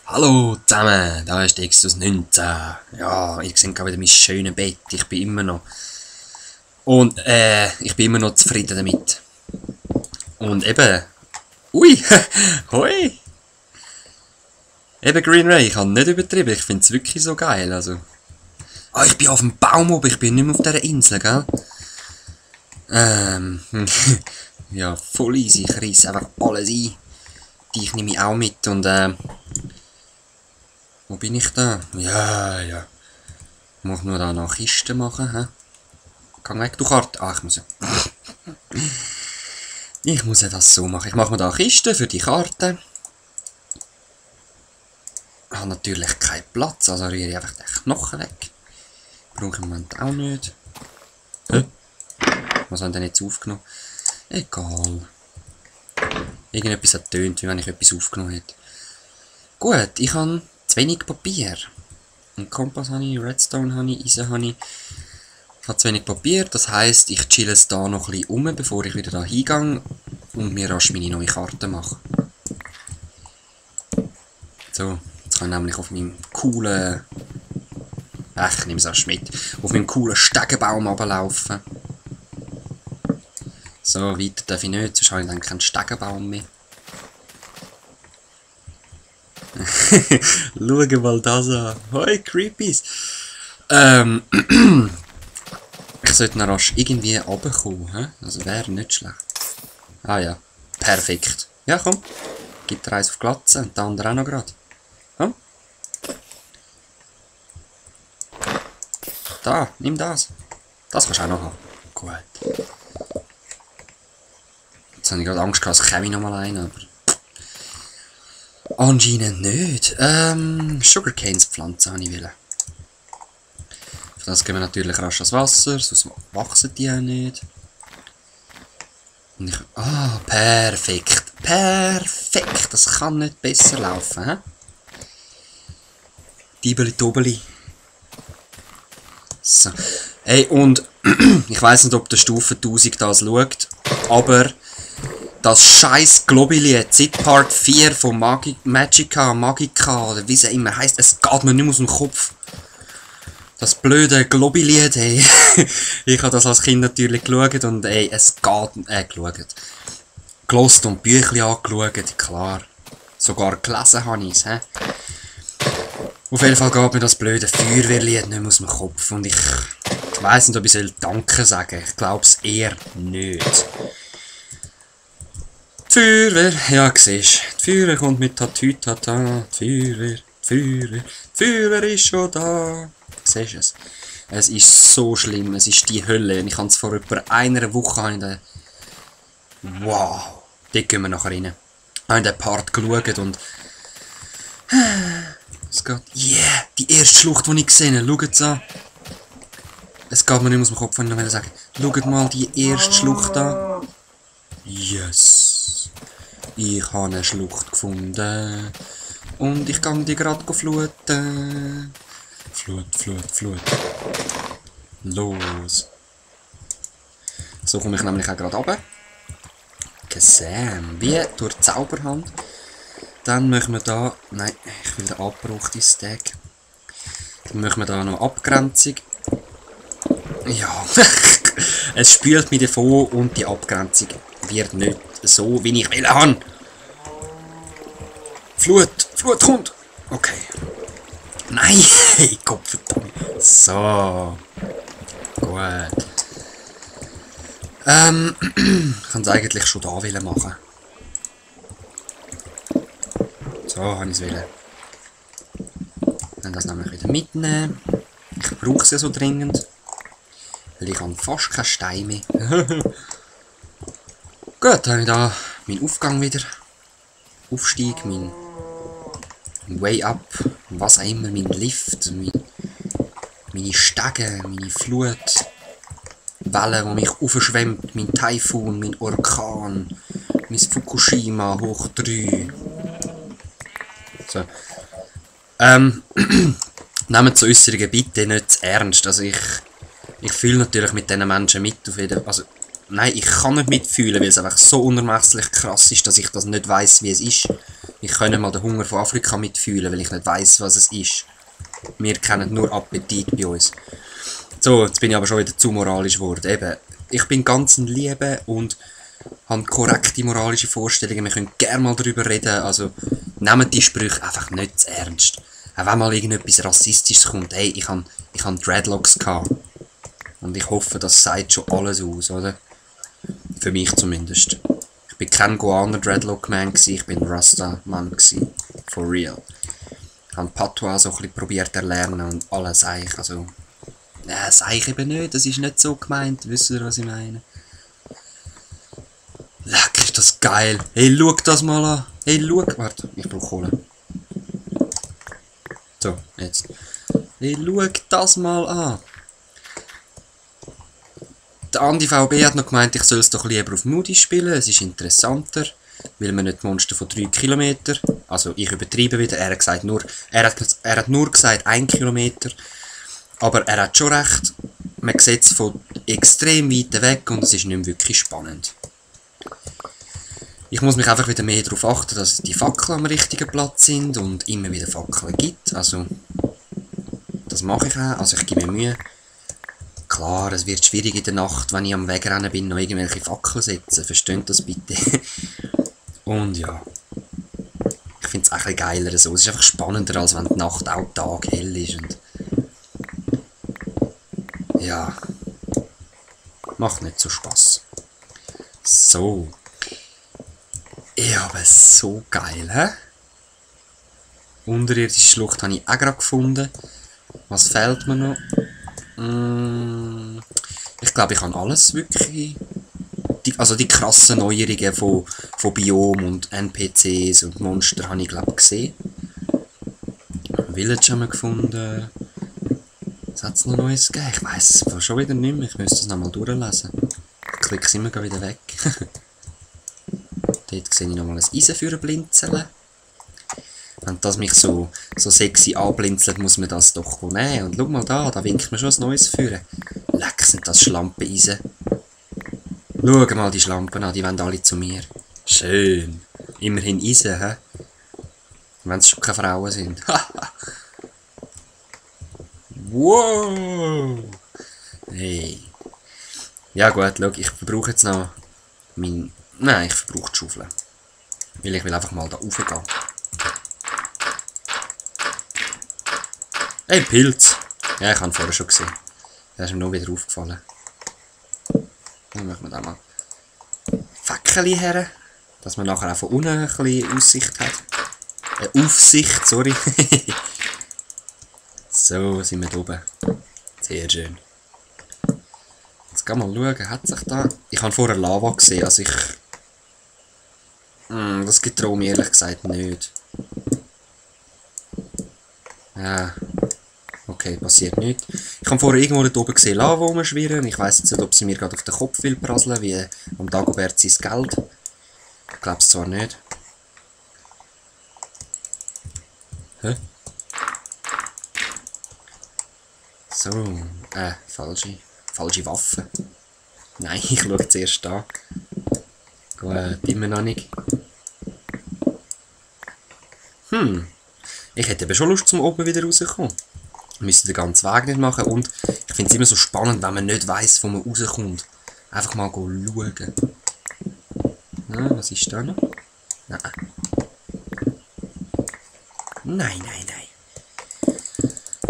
Hallo zusammen, da ist Exodus 19. Ja, ihr seht gerade wieder mein schönes Bett. Ich bin immer noch. Und ich bin immer noch zufrieden damit. Und eben. Ui! Hoi! Eben Green Ray, ich habe nicht übertrieben, ich finde es wirklich so geil. Also. Ah, ich bin auf dem Baum oben, ich bin nicht mehr auf dieser Insel, gell? Ja, voll easy, ich reiss einfach alles ein. Die nehme ich auch mit und wo bin ich da? Ja. Muss nur da noch Kisten machen, hä? Geh weg, du Karte. Ah, ich muss ja das so machen. Ich mache mir da Kisten für die Karte. Ich habe natürlich keinen Platz, also rühre ich einfach den Knochen weg. Brauche ich im Moment auch nicht. Hä? Was haben denn jetzt aufgenommen? Egal. Irgendetwas hat tönt, wie wenn ich etwas aufgenommen hätte. Gut, ich habe zu wenig Papier. Einen Kompass habe ich, Redstone habe ich, Eisen habe ich. Ich habe zu wenig Papier, das heisst, ich chill es da noch ein bisschen um, bevor ich wieder da hingehe und mir rasch meine neue Karte mache. So, jetzt kann ich nämlich auf meinem coolen... ich nehme es auch mit. Auf meinem coolen Stegenbaum runterlaufen. So, weiter darf ich nicht, sonst habe ich dann keinen Stegenbaum mehr. Schau mal das an. Hoi, Creepies. Ich sollte noch rasch irgendwie runterkommen, hä? Also wäre nicht schlecht. Ah ja, perfekt. Ja, komm. Gib dir eins auf Glatze und der andere auch noch gerade. Komm. Da, nimm das. Das kannst du auch noch haben. Gut. Jetzt habe ich gerade Angst gehabt, es käme noch mal rein, aber... Anscheinend nicht. Sugarcanes pflanzen habe ich wollen. Für das geben wir natürlich rasch das Wasser, sonst wachsen die auch nicht. Und ich... Ah, perfekt. Perfekt. Das kann nicht besser laufen, hä? Dibeli-Dobeli. So. Hey, und ich weiss nicht, ob der Stufe 1000 das schaut, aber das scheiß Globuli, Z-Part 4 von Magica, oder wie es immer heisst, es geht mir nicht mehr aus dem Kopf. Das blöde Globili-Lied, ey. Ich habe das als Kind natürlich geschaut und ey, es geht, gelost und Büchli angeschaut, klar. Sogar gelesen habe ich es, hä. Auf jeden Fall geht mir das blöde Feuerwehrlied nicht mehr aus dem Kopf und ich weiss nicht, ob ich Danke sagen soll. Ich glaube es eher nicht. Die Feuerwehr, ja siehst du, die Feuerwehr kommt mit Tatütata, die Feuerwehr ist schon da. Siehst du es? Es ist so schlimm, es ist die Hölle und ich habe es vor etwa einer Woche wow, dort gehen wir nachher rein. Ich habe den Part geschaut und es geht, yeah, die erste Schlucht, die ich gesehen habe, schaut es an. Es geht mir nicht aus dem Kopf, wenn ich noch sagen schaut mal die erste Schlucht an. Yes. Ich habe eine Schlucht gefunden. Und ich gehe die gerade fluten. Flut. Los. So komme ich nämlich auch gerade runter. Gesam. Wie durch Zauberhand. Dann machen wir da... Nein, ich will den abgebrochenen Stack. Dann machen wir da noch Abgrenzung. Ja. Es spült mich davon und die Abgrenzung wird nicht so, wie ich will haben. Flut kommt. Okay. Nein, hey, Gottverdammt. So. Gut. Ich kann es eigentlich schon da machen. So, habe ich es wollen. Dann das nämlich wieder mitnehmen. Ich brauche es ja so dringend. Weil ich habe fast keinen Stein mehr. Gut, dann habe ich da meinen Aufgang wieder. Aufstieg, mein Way Up, was auch immer, mein Lift, meine Stege, meine Flut, Wellen, die mich aufschwemmt, mein Taifun, mein Orkan, mein Fukushima hoch 3. So. Nehmt so Äußerungen bitte nicht zu ernst. Also ich fühle natürlich mit diesen Menschen mit. Auf jeden, also, nein, ich kann nicht mitfühlen, weil es einfach so unermesslich krass ist, dass ich das nicht weiss, wie es ist. Ich kann nicht mal den Hunger von Afrika mitfühlen, weil ich nicht weiss, was es ist. Wir kennen nur Appetit bei uns. So, jetzt bin ich aber schon wieder zu moralisch geworden. Eben, ich bin ganz ein Liebe und habe korrekte moralische Vorstellungen. Wir können gerne mal darüber reden. Also, nehmt die Sprüche einfach nicht zu ernst. Auch wenn mal irgendetwas Rassistisches kommt. Hey, ich han Dreadlocks gehabt. Und ich hoffe, das sagt schon alles aus, oder? Für mich zumindest. Ich bin kein Goaner Dreadlock-Man gsi, ich bin Rasta-Man gsi. For real. Ich habe Patois so ein bisschen probiert zu erlernen und alles Seich, also... Seich eben nicht, das ist nicht so gemeint, wisst ihr, was ich meine? Leck, ist das geil. Hey, schau das mal an. Hey, schau. Warte, ich brauche Kohle. So, jetzt. Hey, schau das mal an. Der Andi VB hat noch gemeint, ich soll es doch lieber auf Moody spielen. Es ist interessanter, weil man nicht Monster von 3 Kilometer. Also ich übertreibe wieder. Er hat nur gesagt 1 Kilometer. Aber er hat schon recht. Man sieht es von extrem weit weg und es ist nicht mehr wirklich spannend. Ich muss mich einfach wieder mehr darauf achten, dass die Fackeln am richtigen Platz sind und immer wieder Fackeln gibt. Also das mache ich auch. Also ich gebe mir Mühe. Klar, es wird schwierig in der Nacht, wenn ich am Wegrennen bin, noch irgendwelche Fackeln setzen. Versteht das bitte? Und ja. Ich finde es auch ein bisschen geiler so. Es ist einfach spannender, als wenn die Nacht auch Tag hell ist. Und ja. Macht nicht so Spass. So. Ja, aber so geil, hä? Unterirdische Schlucht habe ich auch gerade gefunden. Was fehlt mir noch? Ich glaube, ich habe alles wirklich. Also die krassen Neuerungen von Biom und NPCs und Monster habe ich glaube gesehen. Village haben wir gefunden. Was hat es noch Neues gegeben? Ich weiss es schon wieder nicht mehr. Ich müsste es nochmal durchlesen. Ich klicke es immer wieder weg. Dort sehe ich nochmal ein Eisenführer blinzeln. Wenn das mich so sexy anblinzelt, muss man das doch nehmen. Und schau mal da winkt mir schon ein neues Führen. Leck, sind das Schlampeneisen. Schau mal die Schlampen an, die wollen alle zu mir. Schön. Immerhin Eisen, hä? Wenn es schon keine Frauen sind. Wow! Hey. Ja gut, schau, ich verbrauche jetzt noch mein... Nein, ich verbrauche die Schaufel. Weil ich will einfach mal da raufgehen. Hey, Pilz! Ja, ich habe ihn vorher schon gesehen. Der ist mir noch wieder aufgefallen. Dann machen wir da mal Fackel her, dass man nachher auch von unten ein bisschen Aussicht hat. Aufsicht, sorry. So, sind wir da oben. Sehr schön. Jetzt gehen wir mal schauen, hat sich da... Ich habe vorher Lava gesehen, also ich... das getraue mir ehrlich gesagt nicht. Ja... Okay, passiert nichts. Ich habe vorher irgendwo dort oben gesehen Lava rumschwirren. Ich weiss jetzt nicht, ob sie mir gerade auf den Kopf will prasseln, wie am Dagobert sein Geld. Ich glaube es zwar nicht. Hä? So, falsche Waffe. Nein, ich schaue zuerst da. Gut, immer noch nicht. Ich hätte eben schon Lust, zum oben wieder rauszukommen. Wir müssen den ganzen Weg nicht machen und ich finde es immer so spannend, wenn man nicht weiss, wo man rauskommt. Einfach mal schauen. Na, was ist da noch? Nein. Nein.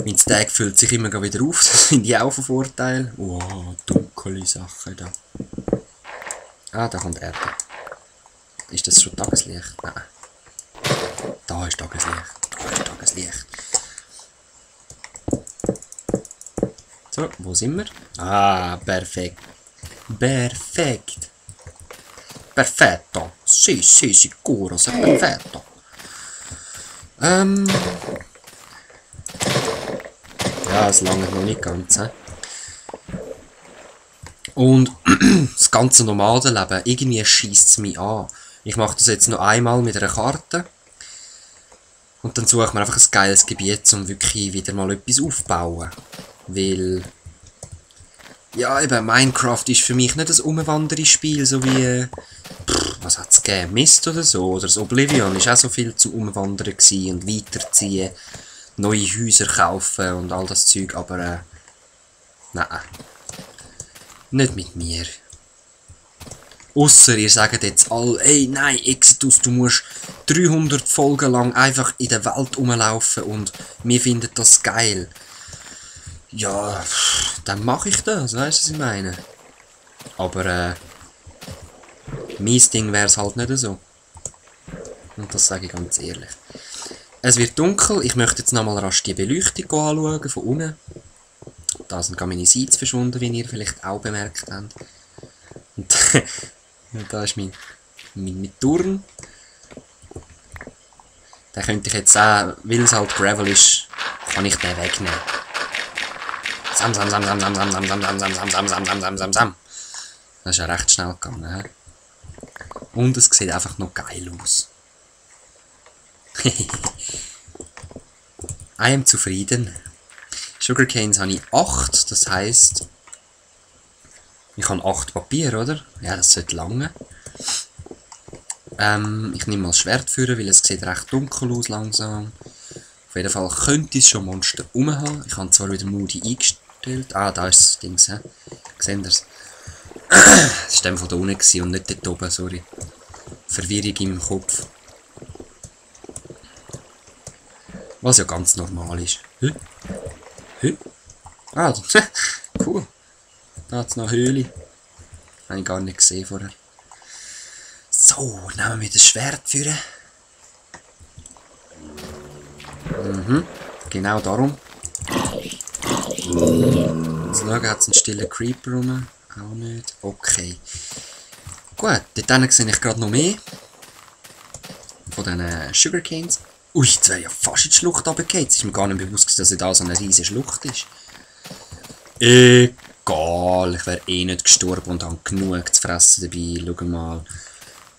Mein Tag füllt sich immer wieder auf, das finde ich auch von Vorteil. Wow, dunkle Sachen da. Ah, da kommt Erde. Ist das schon Tageslicht? Nein. Da ist Tageslicht. So, wo sind wir? Ah, perfekt. Perfetto. Sì, sicuro, sei perfetto. Ja, es lange noch nicht ganz. Und das ganze Nomadenleben, irgendwie scheisst es mich an. Ich mache das jetzt noch einmal mit einer Karte. Und dann suche ich mir einfach ein geiles Gebiet, um wirklich wieder mal etwas aufzubauen. Weil... Ja, eben, Minecraft ist für mich nicht ein Umwanderungsspiel, so wie... Was hat es gegeben? Mist oder so? Oder das Oblivion ist auch so viel zu umwandern gewesen und weiterziehen, neue Häuser kaufen und all das Zeug, aber nein. Nicht mit mir. Ausser ihr sagt jetzt alle, ey, nein, Exitus, du musst 300 Folgen lang einfach in der Welt rumlaufen und wir finden das geil. Ja, dann mache ich das, weißt du, was ich meine? Aber, mein Ding wäre es halt nicht so. Und das sage ich ganz ehrlich. Es wird dunkel, ich möchte jetzt nochmal rasch die Beleuchtung anschauen, von unten. Da sind gar meine Seiten verschwunden, wie ihr vielleicht auch bemerkt habt. Und da ist mein Turm. Den könnte ich jetzt auch, weil es halt Gravel ist, kann ich den wegnehmen. Sam. Das ist ja recht schnell gegangen. He? Und es sieht einfach noch geil aus. I am zufrieden. Sugarcanes habe ich 8, das heisst, ich habe 8 Papier, oder? Ja, das sollte lange. Ich nehme mal das Schwert führen, weil es sieht recht dunkel aus langsam. Auf jeden Fall könnte es schon Monster haben. Ich habe zwar wieder Moody eingestellt. Ah, da ist das Ding. Seht ihr es? Das war von da unten und nicht dort oben, sorry. Verwirrung im Kopf. Was ja ganz normal ist. Ah, cool. Da hat es noch eine Höhle. Habe ich gar nicht gesehen vorher. So, nehmen wir das Schwert führen. Genau darum. Jetzt schauen, hat es einen stillen Creeper rum? Auch nicht. Okay. Gut, dort sehe ich gerade noch mehr. Von diesen Sugarcanes. Ui, jetzt wäre ja fast in die Schlucht runtergefallen. Jetzt ist mir gar nicht bewusst, dass da so eine riesige Schlucht ist. Egal, ich wäre eh nicht gestorben und habe genug zu fressen dabei. Schau mal.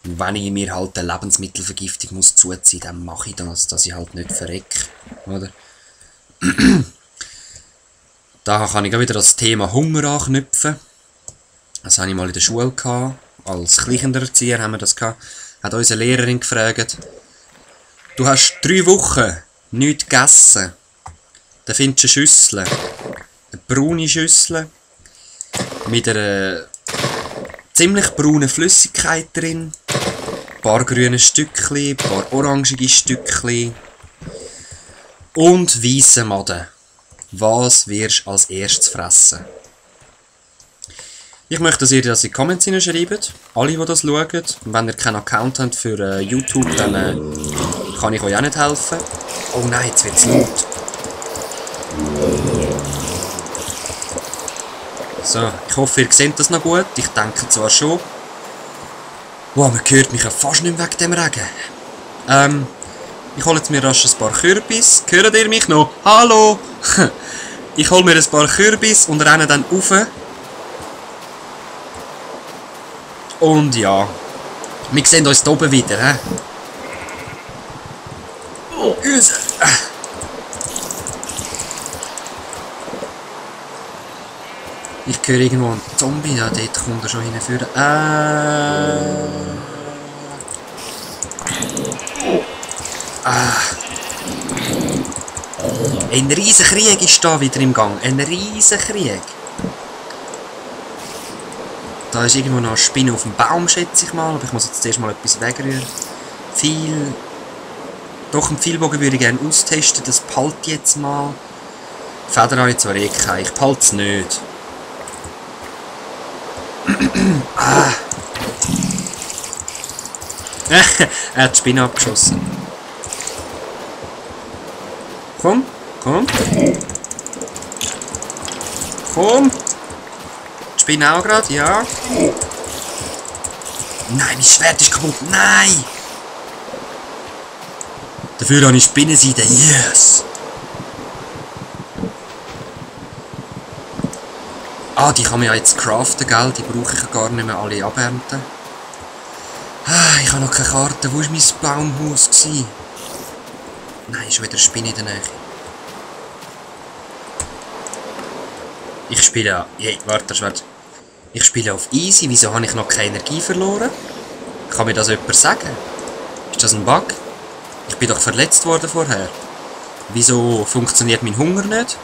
Und wenn ich mir halt eine Lebensmittelvergiftung muss zuziehen, dann mache ich das, dass ich halt nicht verrecke. Oder? Da kann ich auch wieder das Thema Hunger anknüpfen. Das hatte ich mal in der Schule gehabt. Als Kleinerzieher haben wir das gehabt. Hat unsere Lehrerin gefragt, du hast 3 Wochen nichts gegessen. Dann findest du eine Schüssel. Eine braune Schüssel. Mit einer ziemlich braunen Flüssigkeit drin. Ein paar grüne Stückchen, ein paar orangige Stückchen. Und weisse Maden. Was wirst du als erstes fressen? Ich möchte, dass ihr das in die Comments hineinschreibt. Alle, die das schauen. Und wenn ihr keinen Account habt für YouTube, dann kann ich euch auch nicht helfen. Oh nein, jetzt wird es laut. So, ich hoffe, ihr seht das noch gut. Ich denke zwar schon. Wow, man hört mich ja fast nicht wegen dem Regen. Ich hole jetzt mir rasch ein paar Kürbis. Hört ihr mich noch? Hallo! Ich hole mir ein paar Kürbis und renne dann rauf. Und ja, wir sehen uns hier oben wieder. He? Oh, ich höre irgendwo einen Zombie, ja, dort kommt er schon hinführen. Ein riesen Krieg ist da wieder im Gang. Ein riesen Krieg. Da ist irgendwo noch eine Spinne auf dem Baum, schätze ich mal. Aber ich muss jetzt zuerst mal etwas wegrühren. Doch, einen Pfeilbogen würde ich gerne austesten. Das behalte ich jetzt mal. Feder habe ich zwar eh keine. Ich behalte es nicht. Er hat die Spinne abgeschossen. Komm. Komm. Die Spinne auch gerade, ja. Nein, mein Schwert ist kaputt. Nein! Dafür habe ich Spinnenseide. Yes! Ah, die kann man ja jetzt craften, gell? Die brauche ich ja gar nicht mehr alle abernten. Ich habe noch keine Karte. Wo war mein Baumhaus? Nein, ist wieder eine Spinne in der Nähe. Ich spiele... warte. Ich spiele auf Easy. Wieso habe ich noch keine Energie verloren? Kann mir das jemand sagen? Ist das ein Bug? Ich bin doch verletzt worden vorher. Wieso funktioniert mein Hunger nicht?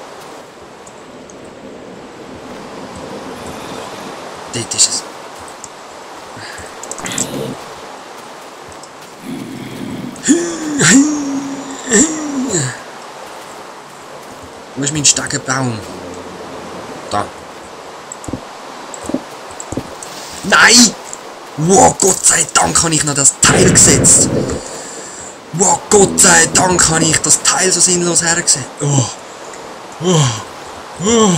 Dort ist es. Wo ist mein Stegenbaum? Da. Nein! Wow, Gott sei Dank habe ich noch das Teil gesetzt. Wow, Gott sei Dank habe ich das Teil so sinnlos hergesetzt. Oh. Oh. Oh.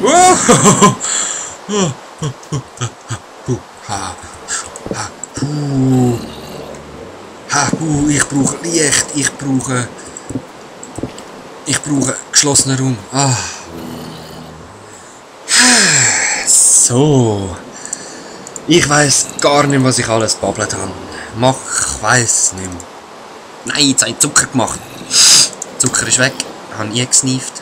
Oh. Oh. Ich brauche Licht, ich brauche geschlossenen Raum. Ah. So. Ich weiss gar nicht, was ich alles gebabbelt habe. Ich weiss es nicht mehr. Nein, jetzt habe ich Zucker gemacht. Zucker ist weg. Ich habe nie gesneeft.